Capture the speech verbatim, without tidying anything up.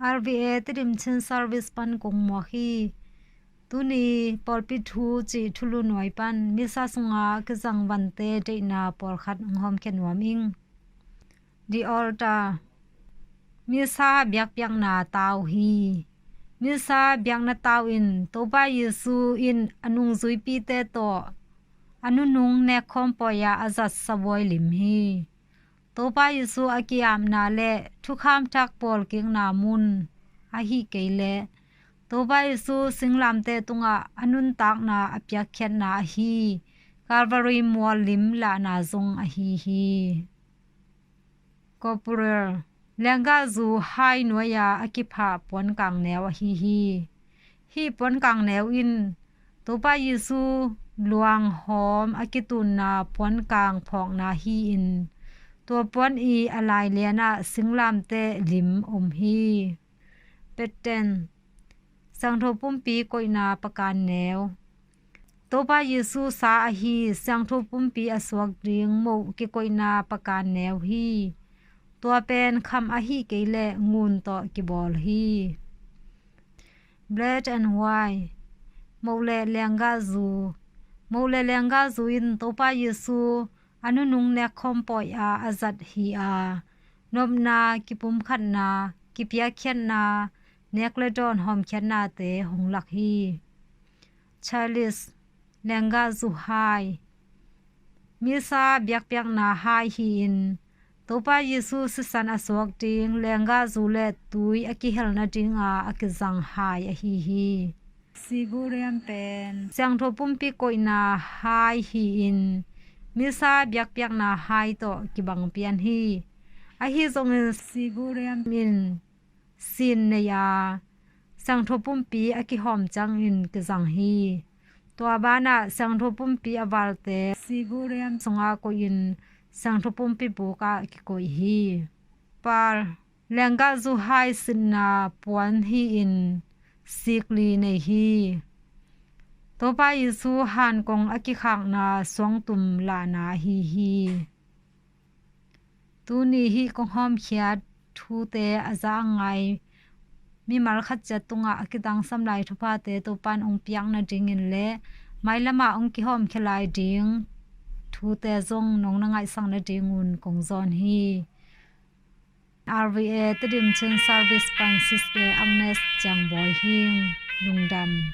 R V A Tedim Chin Service pan kong muak hi. Tuni pawlpi thu cih thulu nuai pan Missa sunga kizang vante deihna pawlkhat hong hawmkhia nuam ing. The Altar. Missa biakpiakna tau hi. Missa biakna tau in Topa Jesu in a nungzuipite tawh a nunung nekkhawm pawi-a a zat sabuai lim hi. Topa Jesu a ki-apna le thukham thak pawlkikna mun ahi kei leh Topa Jesu singlamteh tungah a nuntakna a piakkhiatna ahi Calvary mual lim lahna zong ahi hi. Corporal. Lenggahzu hai nuai-a a kiphah puankang neu ahi hi. Hih puankang neu in Topa Jesu luanghawm a kitunna puankang phawkna hi-in tua puan i a lailianah singlamteh lim om hi. Peten. Siangtho pumpi koihna pakan neu. Topa Jesu sa ahi Siangtho pumpi a suak ding moh kikoihna pakan neu hi. Tua pen kham ahi kei leh ngun tawh kibawl hi. Black and white. Moh le lenggahzu. Moh le lenggahzu in Topa Jesu a nunung nekkhawm pawi-a a zat hi a, nopna, kipumkhatna, kipiakkhiatna, nek le dawn hawmkhiatnate hong lak hi. Chalice. Lenggahzu hai. Missa biakpiakna hai hi-in Topa Jesu sisan a suak ding lenggahzu le tui a kihel nadinga a kizang hai ahi hi. Ciborium pen Siangtho pumpi koihna hai hi-in Missa biakpiakna hai tawh kibang pian hi. Ahi zongin ciborium in sin nei a, Siangtho pumpi a kihawm ciangin kizang hi. Tua banah Siangtho pumpi a valte ciborium sunga koihin Siangtho pumpi bukah kikoih hi. Pearl. Lenggahzu hai sitna puan hi-in sikli nei hi. Topa Jesu hankong a kikhakna suangtum lahna ahi hi. Tuni hih kong hawmkhiat thute a za a ngai mimal khat ciat tungah a kitangsam lai thuphate Topan hong piak nadingin le mailamah hong kihawmkhia lai ding thute zong nong na ngaihsak nadingun kong zawn hi. R V A Tedim Chin Service pan Sister Agnes Ciangbawi hi ing. Lungdam.